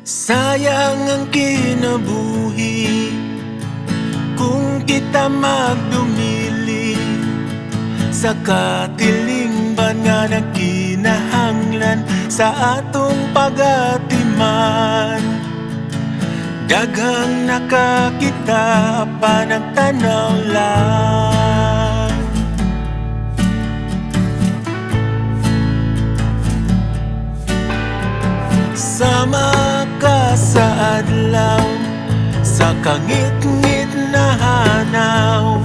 Sayang ang kinabuhi kung kita magdumili sa katilingban nga nagkinahanglan sa atong pagatiman. Daghang nakakita pa nagtanaw lang. Sama ka sa adlaw, sa kangitngit na hanaw,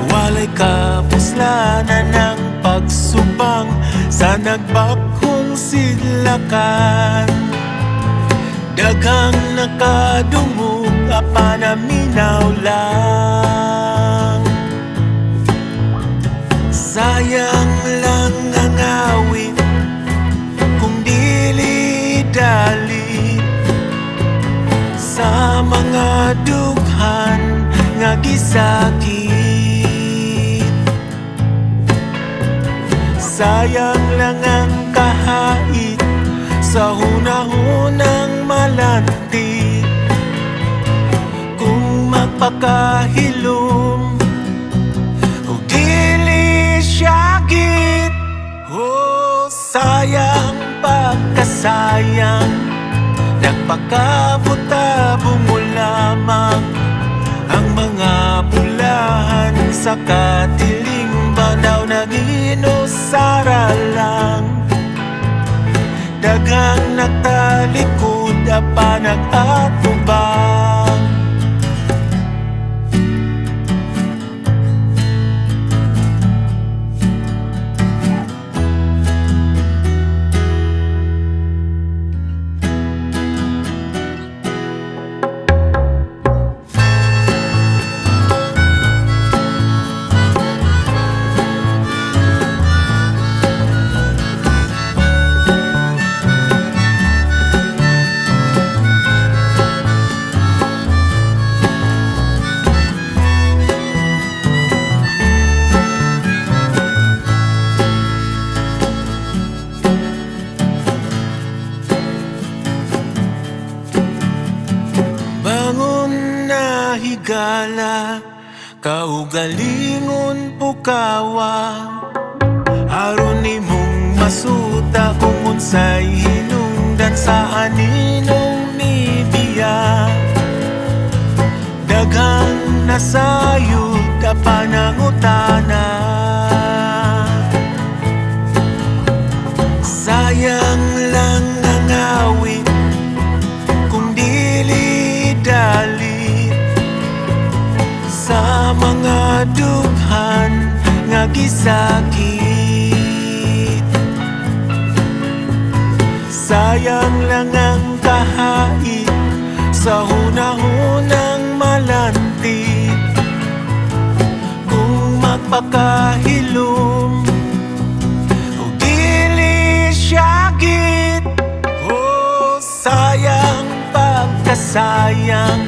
walay kapuslanan ng pagsubang sa nagbakhong sidlakan. Daghang nakadungog apan naminaw lang. Sayang lang ang awit kung dili dalit sa mga dughan nga gisakit. Sayang lang ang kahait sa hunahunang malanti kung magpakahilom o dili syagit. Oh, sayang pagkasayang, nagpakabutabong mo lamang ang mga bulahan sa katilingban daw naginusara lang. Daghang nagtalikod apan nag-atubang. Bangon na higala, kaugalingon pukawa, aron nimong masuta kung unsay hinungdan sa aninong nibiya. Daghang nasayod apan nangutana. Sayang lang ang awit kung dili dalit sa mga dughan nga gisakit. Sayang lang ang kahait sa hunahunang malanti kung magpakahilom o dili syagit. Oh, sayang pagkasayang,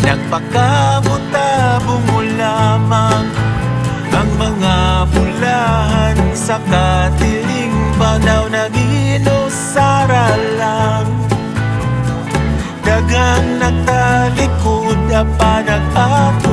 nagpakabutabong mo lamang ang mga bulahan sa katilingban daw naginusara lang. Daghang nagtalikod apan nag-atubang.